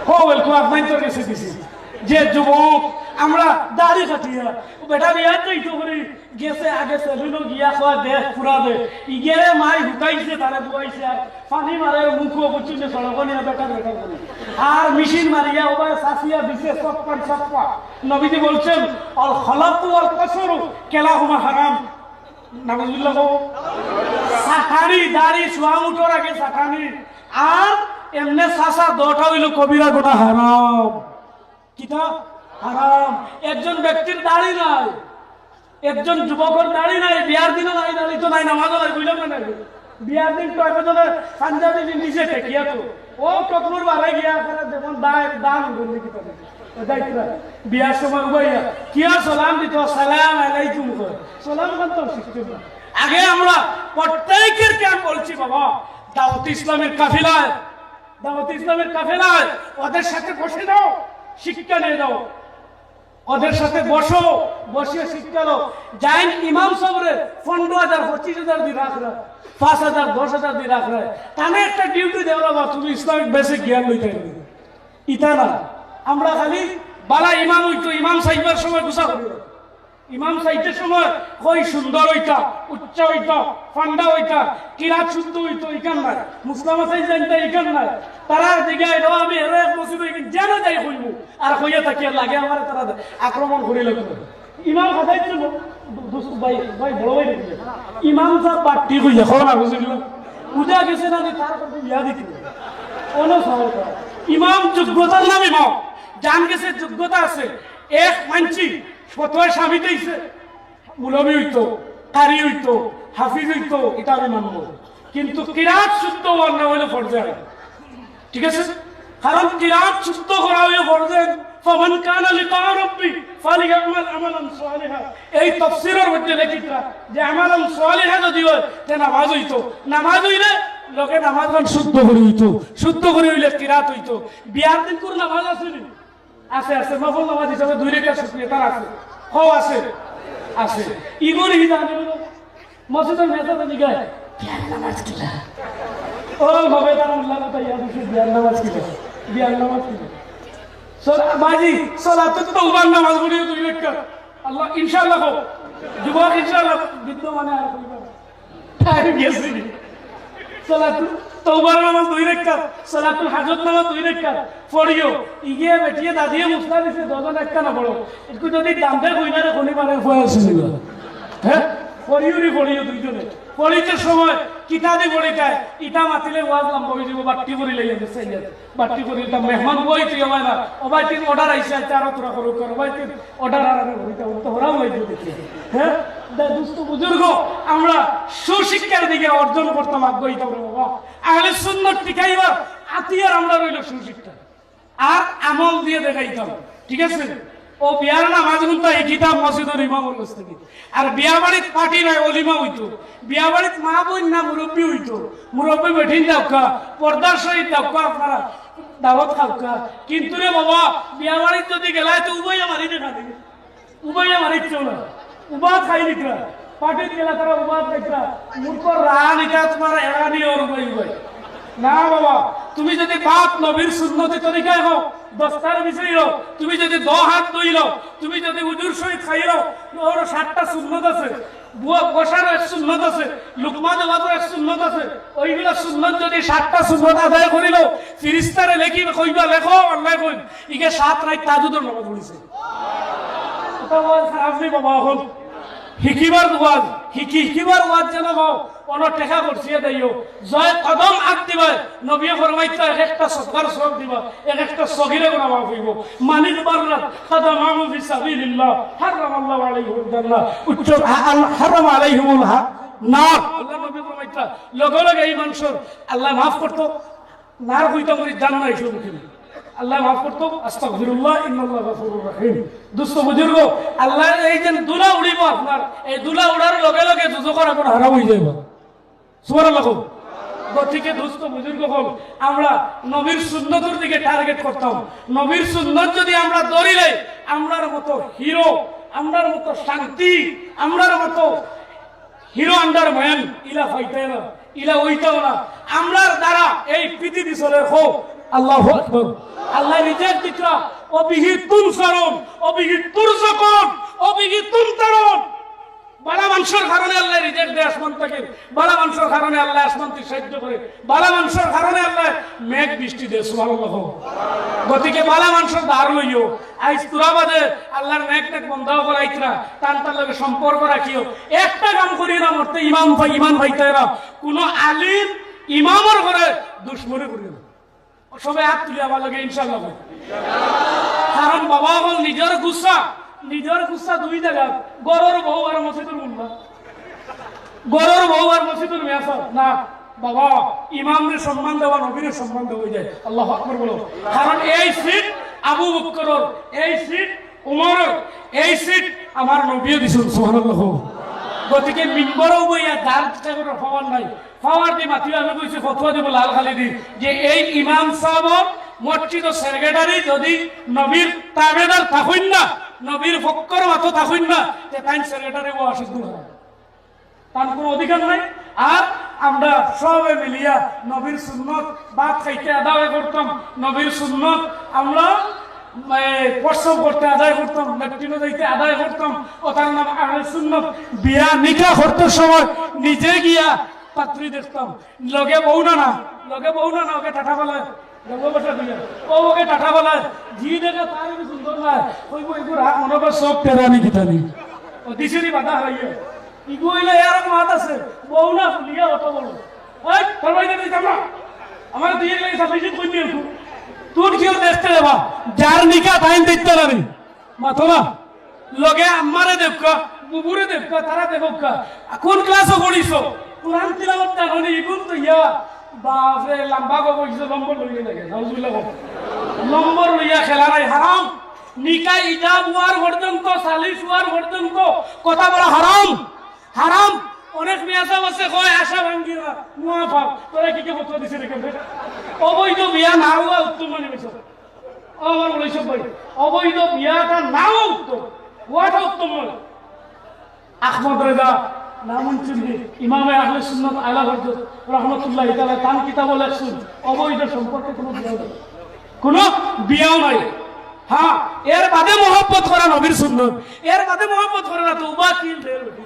হো, ওয়েলকাম, আপনার তোর গেছে দিছি। যে যুবক, আমরা দাড়ি কাটিয়া, বেটা বিয়া তো ইতো করি, গেছে আগে সেলুনো গিয়া খোয়া দে, পুরা দে। ইগেরে মাই হুকাইছে, তারে বুয়াইছে, আর পানি মারে মুখো বুঝছি যে সড়ক নিয়ে বেকার বেকার করে। আর মেশিন মারিয়া ওবায় সাফিয়া দিছে, সপ্পান সপ্পা। নবীজি বলছেন, "আল খলাকু ওয়াল কাসরু কেলাহুমা হারাম।" নাউজুবিল্লাহ কও। সাকানি, দাড়ি, চুয়া উঠর আগে সাকানি। আর এমনে চাচা দোটা অইলো কবিরা গুনা, হারাম। কিতা? হারাম। একজন ব্যক্তির দাড়ি নাই, একজন যুবকর দাড়ি নাই, বিয়ার দিনও নাই, দাড়ি তো নাই, নামাজও নাই, বুঝলাম না নাই। বিয়ার দিন তো একজনের পাঞ্জাবি নিচে ঠেকিয়া তো, ও টকনুর বারে গিয়া করে যেমন দায়, দান করলে কি করে? ও যাই কিনা? বিয়ার সময় উবাইয়া, কি আর সালাম দিত? "সালাম আলাইকুম" কয়। সালাম খান তো শিখতে না। আগে আমরা প্রত্যেকেরকে আমি বলছি, বাবা, দাওয়াত ইসলামের কাফেলায়, দাওয়াত ইসলামের কাফেলায় ওদের সাথে বসে যাও, শিক্ষা নিয়ে যাও। ওদের সাথে বসো, বসিয়া শিক্ষা লও। যাইন ইমাম সাবরে পনেরো হাজার, পঁচিশ হাজার দি রাখরা, পাঁচ হাজার, দশ হাজার দি রাখরা। তানে একটা ডিউটি দেওয়া, বাবা, তুমি ইসলামিক বেসিক জ্ঞান লইতে হবে। ইতা না, আমরা খালি বালা ইমাম অইতো, ইমাম সাইবার সময় গুছা করি। ইমাম সাইতে সময় কই সুন্দর অইতা, উচ্চা অইতা, ফান্ডা অইতা, কিরাত শুদ্ধ অইতো, ইখান নাই। মুসলামা সাইজ জানতা, ইখান নাই। তারা দিকে এলো, আমি এর এক মসজিদ অই যেন যাই কইমু। আর কইয়া থাকি আর লাগে আমারে তারা আক্রমণ করি লাগবে। ইমাম খাতাই ছিল, দোস্ত ভাই, ভাই, বড় ভাই দেখি। ইমাম সাহেব বাট্টি কইয়া, কও না, বুঝলি? বুঝা গেছে না যে তার কথা ইয়া দিতে। কোনো সময় না। ইমাম যোগ্যতার নাম ইমাম। জান গেছে যোগ্যতা আছে। এক মানছি, ফতোয়া স্বামী দিছে। মৌলভী অইতো, কারি অইতো, হাফিজ অইতো, ইটা আমি মানবো। কিন্তু কিরাত শুদ্ধ অওয়ার না অইলে ফরজে আইন। ঠিক আছে? কারণ কিরাত শুদ্ধ করা অইলে ফরজে আইন। "ফামান কানা লিকা রাব্বি ফালিয়ামাল আমালান সালিহা।" এই তাফসীরের মধ্যে লেখিতরা যে আমালান সালিহা যদি অয়, তে নামাজ অইতো। নামাজ অইলে লগে নামাজ গান শুদ্ধ করি অইতো। শুদ্ধ করি অইলে কিরাত অইতো। বিয়ার দিন করে নামাজ আছে নি? আছে, আছে। নফল নামাজ হিসাবে দুই রেকাত শুকরিয়া তার আছে। হও আছে। আছে। ইগুর হিদা আমি বলো, মসজিদের মেয়েটা তো জিগায়, "বিয়ার নামাজ কিলা?" ও, হবে তার উল্লা কথা, ইয়া দিছে, "বিয়ার নামাজ কিলা? বিয়ার নামাজ কিলা?" সলা-, বাজি, সলাতুত তওবার নামাজ পড়িও দুই রেকাত। আল্লাহ, ইনশাআল্লাহ হোক। যুবক, ইনশাআল্লাহ, বৃদ্ধ মানে আর কইবা না। টাইম গেছে। সলাতুল তওবার নামাজ দুই রাকাত, সলাতুল হাজত নামাজ দুই রাকাত। পড়িও, ইগিয়ে বেটিয়ে দাদিয়ে মুস্তা দিছে, দুইজন একখানা পড়ো। একটু যদি দামটা কই না রে, কোনি পারে ফয়া শুনিল। হ্যাঁ? পড়িও রে, পড়িও দুইজনে। পড়িতে সময় কিতা দি পড়িতায়, ইটা মাতিলে ওয়াজ লম্বা অই যাইবো, বাট্টি করি লইয়া গেছে ইয়া। বাট্টি করি ইটা মেহমান বই তুই আমায় না, ও ভাই তিন অর্ডার আইছে, আইছে আরো তোরা করুক, ও ভাই তিন অর্ডার আর আরো হইতা, ও তো ওরাও হইতো দেখি। হ্যাঁ? দে-, দুস্থ বুজুর্গ, আমরা সুশিক্ষার দিকে অর্জন করতাম আগ্রহী তো বাবা। আহলে সুন্নত টিকাইবার আতিয়ার আমরা রইল সুশিক্ষা। আর আমল দিয়ে দেখাইতাম। ঠিক আছে? ও বিয়ার নামাজ গুনতা এই কিতাব মসজিদের ইমামর কাছ থেকে। আর বিয়া বাড়িত পার্টি নাই, অলিমা অইতো। বিয়া বাড়িত মা বইন না মুরব্বি অইতো। মুরব্বি বেটিন যাউক্কা, পর্দার সহিত যাউক্কা, আপনারা দাওয়াত খাউক্কা। কিন্তু রে বাবা, বিয়া বাড়িত যদি গেলায় তো উবাইয়া মারি দেখা দিবে। উবাইয়া মারিত কেউ না। উবাত খাই নিকরা। পার্টিত গেলা তারা উবাত খাইতরা। মুরব্বর রান ইটা তোমার এড়ানি ওর উবাই উবাই। না বাবা, তুমি যদি বাপ নবীর সুন্নতি তরিকায় হও, দস্তার বিষয় হও, তুমি যদি দ হাত ধইল, তুমি যদি উজুর সহিত খাইল, ওর সাতটা সুন্নত আছে। বুয়া বসার এক সুন্নত আছে, লুকমা দেওয়ারও এক সুন্নত আছে। ওইগুলা সুন্নত যদি সাতটা সুন্নত আদায় করিল, ফিরিস্তারে লেখি কইবা, "লেখো, অন্যায় কই, ইগে সাত রাইত তাহাজ্জুদর নামাজ পড়িছে।" এটা ওয়াজ খারাপ নেই বাবা, এখন হিকিবার ওয়াজ, হিকি, হিকিবার ওয়াজ যেন হও, কোনো টেকা খরচিয়ে দেইও। জয় কদম আগ দিবায়, নবী ফরমাইতা এক একটা সদকার সব দিবা, এক একটা সগিরে গুনাহ মাফ হইব। মানিক বাররা কাদামাহু ফি সাবিলিল্লাহ, হারামাল্লাহু আলাইহিল জান্নাহ। উচ্চ, হা-, আল-, হারামা আলাইহিমুল হা-, না, আল্লাহর নবী ফরমাইতা, লগে লগে এই মানুষর আল্লায় মাফ করতো, না কইতাম করি জান না, এই সব মুখে আল্লায় মাফ করতো। আস্তাগফিরুল্লাহ, ইন্নাল্লাহ গাফুরুর রহিম। দুস্ত বুজুর্গ, আল্লাহর এই যে ধুলা উড়িব আপনার, এই ধুলা উড়ার লগে লগে দুজখর আগুন হারাম অই যাইব। সুবহানাল্লাহ কও। গতিকে দুস্ত বুজুর্গ অকল, আমরা নবীর সুন্নতর দিকে টার্গেট করতাম। নবীর সুন্নত যদি আমরা ধরিলে, আমরার মতো হিরো, আমরার মতো শান্তি, আমরার মতো হিরো আন্ডার ম্যান ইলা পাইতায় না, ইলা অইতাও না। আমরার দ্বারা এই পৃথিবী চলের। কও আল্লাহু আকবার। আল্লায় রিজিক দিতরা, ওয়া বিহি তুনসারুন, ওয়া বিহি তুরযাকুন, ওয়া বিহি তুমতারুন। বালা মানুষর কারণে আল্লায় রিজিক দেয় আসমান থাকি, বালা মানুষর কারণে আল্লায় আসমান থাকি সাহায্য করে, বালা মানুষর কারণে আল্লায় মেঘ বৃষ্টি দেয়। সুবহানাল্লাহ। গতিকে বালা মানুষর ধার লইও। আইজ তোরা বাদে আল্লাহর নেক নেক বন্দা অকল আইতরা, তান তার লগে সম্পর্ক রাখিও। একটা কাম করিও না, মরতে ইমাম পাই-, ইমান পাইতায় না। কোনো আলিম ইমামর ঘরে দুশমনি করিও না। সবে আত তুলি আমার লগে ইনশাআল্লাহ কই। কারণ বাবা অকল নিজর গুসা, নিজর গুসা দুই জাগাত, ঘরর বউ আর মসজিদর মুল্লা। ঘরর বউ আর মসজিদর মেসাব না। বাবা, ইমামরে সম্মান দেওয়া, নবীরে সম্মান দেওয়া অই যায়। আল্লাহু আকবার বলো। কারণ এই সিট আবু বকরর, এই সিট উমরর, এই সিট আমার নবীয়ে দিছইন। সুবহানাল্লাহ। গতিকে মিম্বরো বইয়া যার চেষ্টা করার পাওয়ার নাই, পাওয়ার দি মাতিও। আমি কইছি ফতোয়া দিব লাল খালি দি, যে এই ইমাম সাহেব মসজিদর সেক্রেটারি যদি নবীর তাবেদার থাকইন না, নবীর পক্ষর মাতো থাকইন না, তে তাইন সেক্রেটারি ও অসুস্থ হয়। তার কোনো অধিকার নাই। আর আমরা সবে মিলিয়া নবীর সুন্নত ভাত খাইতে আদায় করতাম, নবীর সুন্নত আমরা, এ, প্রস্রাব করতে আদায় করতাম, লেট্রিনো যাইতে আদায় করতাম, ও তার নাম আহলে সুন্নত। বিয়া নিকা করতে সময় নিজে গিয়া পাত্রী দেখতাম, লগে বউ না না, লগে বউ না না, ওকে টাটা বলে। গল্প বসা দিয়া। ও ওকে টাটা বলে, জি দেখে তার কি সুন্দর না। কইবো, "এগো রাগ মনে করে সব টেরানি কিতানি।" ও দিশারি বাধা হইয়া। ইগো হইলে এর মাত আছে, বউ না ফুলিয়া অত বড়। এই, তোর বাড়িতে তুই যাবো না। আমার দুই লাগে সাবমিশন কই নিয়ে একটু। তুই কেউ দেখতে যাবা, যার নিকা টাইম দেখতে পারি। মাথো না। লগে আম্মারে দেখবা, বুবুরে দেখবা, তারা দেখবা। কোন ক্লাসো পড়িছো? কোরআন তিলাওয়াত জানো নি? ইগুন তো ইয়া, বাপরে, লম্বা গো কইছো, নম্বর লইয়া লাগে। নাউজুবিল্লাহ কও। নম্বর লইয়া খেলা নাই, হারাম। নিকা ইজাব হওয়ার পর্যন্ত, সালিশ হওয়ার পর্যন্ত কথা বলা হারাম। হারাম। অনেক মেয়াসাব আছে, কয় আশা ভাঙ্গি না, মুয়া পাপ। তোরা কি কে ফতোয়া দিছে রে কেমনে? অবৈধ বিয়া না হওয়া উত্তম মনে হইছে। ও আমার বলে সব ভাই, অবৈধ বিয়াটা নাও উত্তম, হওয়াটা উত্তম নয়। আহমদ রেজা, নাম শুনছি, ইমামে আহলে সুন্নাত আলা হযরত রহমতুল্লাহ তাআলা তান কিতাব লেখছেন, অবৈধ সম্পর্কে কোনো বিয়া নাই, কোনো বিয়াও নাই। হ্যাঁ, এর বাদে মহব্বত করা নবীর সুন্নত, এর বাদে মহব্বত করা না তো উবা কিল দের।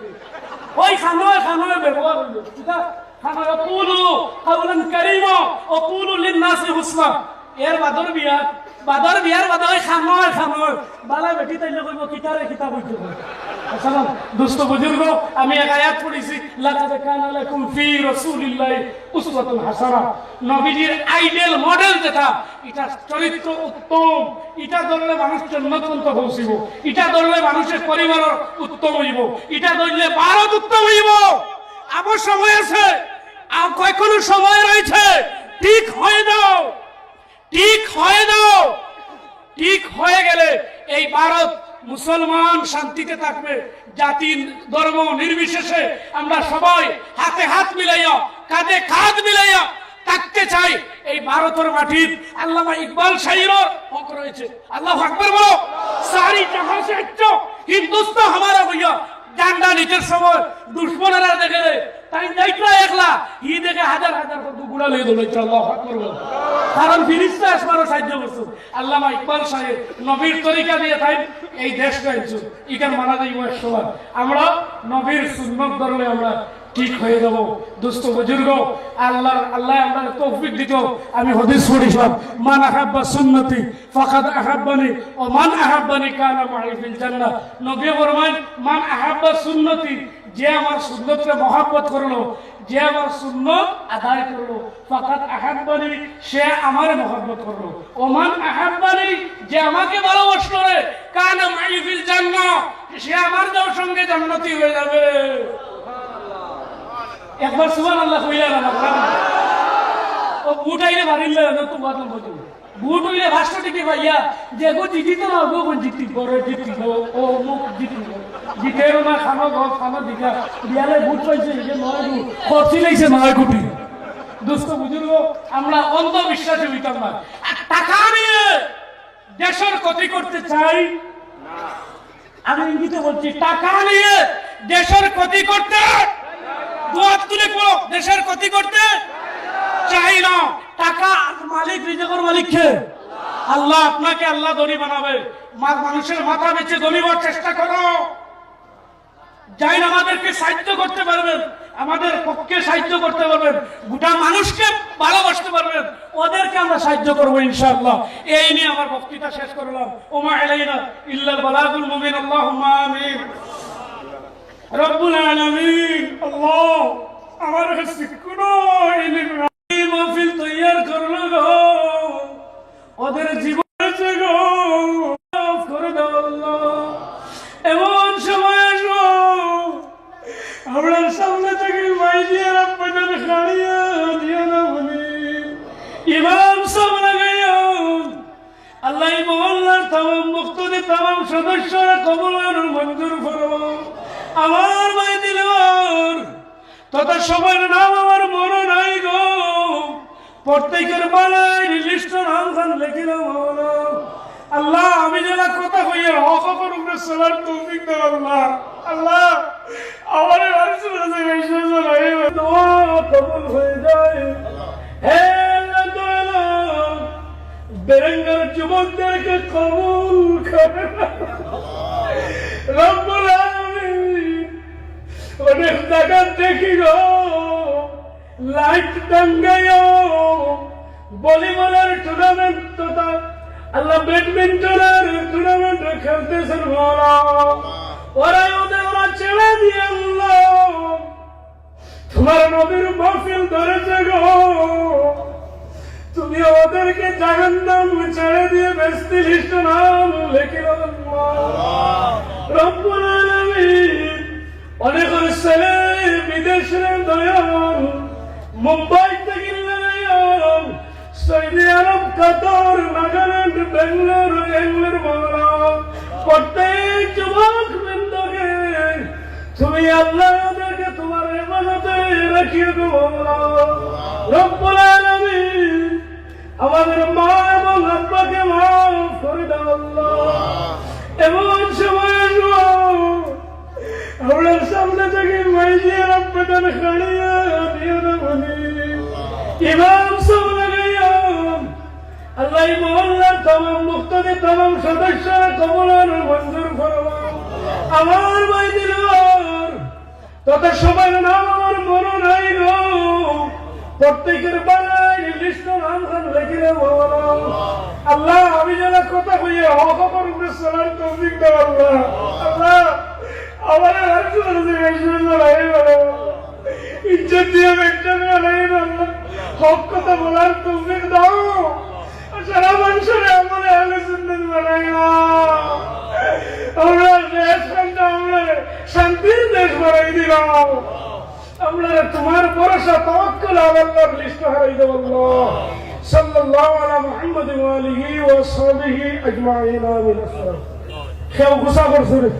ওই খানোয় খানোয় ব্যবহার হইল, ঠিক আছে? খানোয় কুলু কাওলান কারীমা ওয়া কুলু লিন-নাসি হুসনা। এর বাদর বিয়া, বাদর বিয়ার বাদে ওই খানোয় খানোয় বালা বেটি তাইলে কইবো, "কিতারে কিতা কইতে কয়?" আসসালাম, দোস্ত বুজুর্গ, আমি এক আয়াত পড়ছি, "লাকাদ কানা লাকুম ফি রাসূলিল্লাহি উসওয়াতুন হাসানাহ।" নবীজির আইডল মডেল যেটা, এটা চরিত্র উত্তম, এটা ধরলে মানুষ জন্নত পর্যন্ত পৌঁছিব, এটা ধরলে মানুষের পরিবারর উত্তম হইব, এটা ধরলে ভারত উত্তম হইব। আবার সময় আছে, আর কয়েকগুলো সময় রয়েছে, ঠিক হয়ে যাও। ঠিক হয়ে যাও। ঠিক হয়ে গেলে এই ভারত মুসলমান শান্তিতে থাকবে। জাতি ধর্ম নির্বিশেষে আমরা সবাই হাতে হাত মিলাইয়া, কাঁধে কাঁধ মিলাইয়া থাকতে চাই। এই ভারতের মাটির আল্লামা ইকবাল শাহীরও হক রয়েছে। আল্লাহু আকবার বলো। সারি জাহাঁ সে আচ্ছা, হিন্দুস্তান হামারা হইয়া ডান্ডা নিতে সময় দুশমনেরা দেখে রে, তাই যাইতরা একলা, হি দেখে হাজার হাজার কত গুড়া লইয়া দৌড়াইতরা। আল্লাহু আকবার বলো। কারণ ফিরিস্তা আসমানও সাহায্য করছে। আল্লামা ইকবাল শাহীর নবীর তরিকা দিয়া তাইন এই দেশ গাইছইন। ইখান মানা যাইব এক সময়। আমরা নবীর সুন্নত ধরলে আমরা ঠিক হয়ে যাব। দোস্ত বুজুর্গ, আল্লাহ, আল্লাহ আমরা তৌফিক দিত। আমি হাদিস পড়ছিলাম, "মান আহাব্বা সুন্নতি ফাকাদ আহাব্বানি, ওয়া মান আহাব্বানি কানা মাই ফিল জান্নাহ।" নবী ফরমান, "মান আহাব্বা সুন্নতি", যে আমার সুন্নতরে মহব্বত করলো, যে আমার সুন্নত আদায় করলো, "ফাকাদ আহাব্বানি", সে আমারে মহব্বত করলো। "ওয়া মান আহাব্বানি", যে আমাকে ভালোবাসলো রে, "কানা মাই ফিল জান্নাহ", সে আমার যাওয়ার সঙ্গে জান্নাতি হয়ে যাবে। একবার সুবহানাল্লাহ কইলা না, মাতলা না। ও ভোট আইলে বাড়ির লাগে না, তো বাদ নম্বর দিন। ভোট অইলে পাঁচশো টিকা পাইয়া, যে গো জিতি তো না, গো কোন জিতি, বড় জিতি, গো, ও মুখ জিতি, গো। জিতেরও না, খানো গো, খানো দিঘা। বিয়ালে ভোট পাইছে, এই যে নয় গো, খরচি লাইছে নয় কোটি। দোস্ত বুজুর্গ, আমরা অন্ধবিশ্বাসী হইতাম না। আর টাকা নিয়ে দেশের ক্ষতি করতে চাই। আমি ইঙ্গিতে বলছি, টাকা নিয়ে দেশের ক্ষতি করতে, দুহাত তুলে পড়ো, দেশের ক্ষতি করতে চাই না। টাকা মালিক, রিজিকের মালিক কে? আল্লাহ। আপনাকে আল্লাহ ধনী বানাবে। মা-, মানুষের মাথা বেচে ধনী হওয়ার চেষ্টা করো। যাইন আমাদেরকে সাহায্য করতে পারবেন, আমাদের পক্ষে সাহায্য করতে পারবেন, গোটা মানুষকে ভালোবাসতে পারবেন, ওদেরকে আমরা সাহায্য করবো ইনশাআল্লাহ। এই নিয়ে আমার বক্তৃতা শেষ করলাম। ওমা আলাইনা ইল্লাল বালাগুল মুবিন। আল্লাহুম্মা আমিন। রব্বুল আলামিন, আল্লাহ, আমার কাছে কোনো ইলিম নাই। এই মাহফিল তৈয়ার করলো গো, ওদের জীবন আছে গো, মাফ করে দাও আল্লাহ। এমন সময় আসবো, আমরার সামনে থাকি মাইজিয়ার আব্বাজান খাড়িয়া দিয়া না বলি, ইমাম সাহেব লাগাইয়া, আল্লাহ, এই মহল্লার তামাম মুক্তাদি, তামাম সদস্যরা কবুল আর মঞ্জুর ফরমাও। আমার ভাই দিলওয়ার তথা সবার নাম আমার মনে নাই গো। প্রত্যেকের বালাইর লিস্টর নাম খান লেখিলাও মাওলা। আল্লাহ, আমি যেলা কথা কইয়ার হক হকর উপরে চলার তৌফিক দাও আল্লাহ। আল্লাহ, আমার আরজু আছে, বিশ্বাস নাই। দোয়া কবুল হয়ে যায়। হে আল্লাহ, দয়ালু, বেরেঙ্গার যুবকদেরকে কবুল করে। রব্বুল আলামিন, অনেক জায়গা দেখি গো, লাইট টাঙ্গাইও, ভলিবলের টুর্নামেন্ট তথা আল্লাহ ব্যাডমিন্টনের টুর্নামেন্ট খেলতেছেন মাওলা। ওরা ওদের ওরা ছেড়ে দিয়ে আল্লাহ, তোমার নবীর মাহফিল ধরেছে গো। তুমি ওদেরকে জাহান্নাম ছেড়ে দিয়ে বেহেশতি লিস্টে নাম লেখিয়ে দাও আল্লাহ। রব্বুল আলামিন, অনেকের ছেলে বিদেশে দয়াল, মুম্বাই থেকে লাগাইয়া, সৌদি আরব, কাতার, নাগাল্যান্ড, ব্যাঙ্গালোর, ব্যাঙ্গালোর মাওলা, প্রত্যেক যুবক বৃন্দকে তুমি আল্লাহ ওদেরকে তোমার হেফাজতে রাখিও গো মাওলা। রব্বুল আলামিন, আমাদের মা এবং আব্বাকে মাফ করে দাও আল্লাহ। এমন সময় আসবো, আমরার সামনে থাকি মাইজিয়ার আব্বাজান খাড়িয়া দিও না বলি, ইমাম সাহেব লাগাইয়া, আল্লাহ, এই মহল্লার তামাম মুক্তাদি, তামাম সদস্যরা কবুল আর মঞ্জুর ফরমাও। আমার ভাই দিলওয়ার, তত সবার নাম আমার মনে নাই গো। প্রত্যেকের বালাইর লিস্টে নাম খান লেখিয়ে দাও মাওলা। আল্লাহ, আমি যেলা কথা কইয়ার হক হকর উপরে চলার তৌফিক দাও আল্লাহ। আল্লাহ, আমার আর কোনো জিজ্ঞাসা নাই বাবা। ইজ্জত দিয়া বেটা বানাই আল্লাহ। হক কথা বলার তৌফিক দাও। সারা মানুষের আমলে আহলে সুন্নাত বানাইয়া আমরা দেশ খানটা আমরা শান্তির দেশ বানাই দিলাও। আমরা তোমার ভরসা তাওয়াক্কুল আলাল্লাহর লিস্ট হারাই দেব আল্লাহ। সাল্লাল্লাহু আলা মুহাম্মাদ ওয়া আলিহি ওয়া সাহবিহি আজমাইন। আমিন। আসসালাম। কেউ গুসা করছে রে?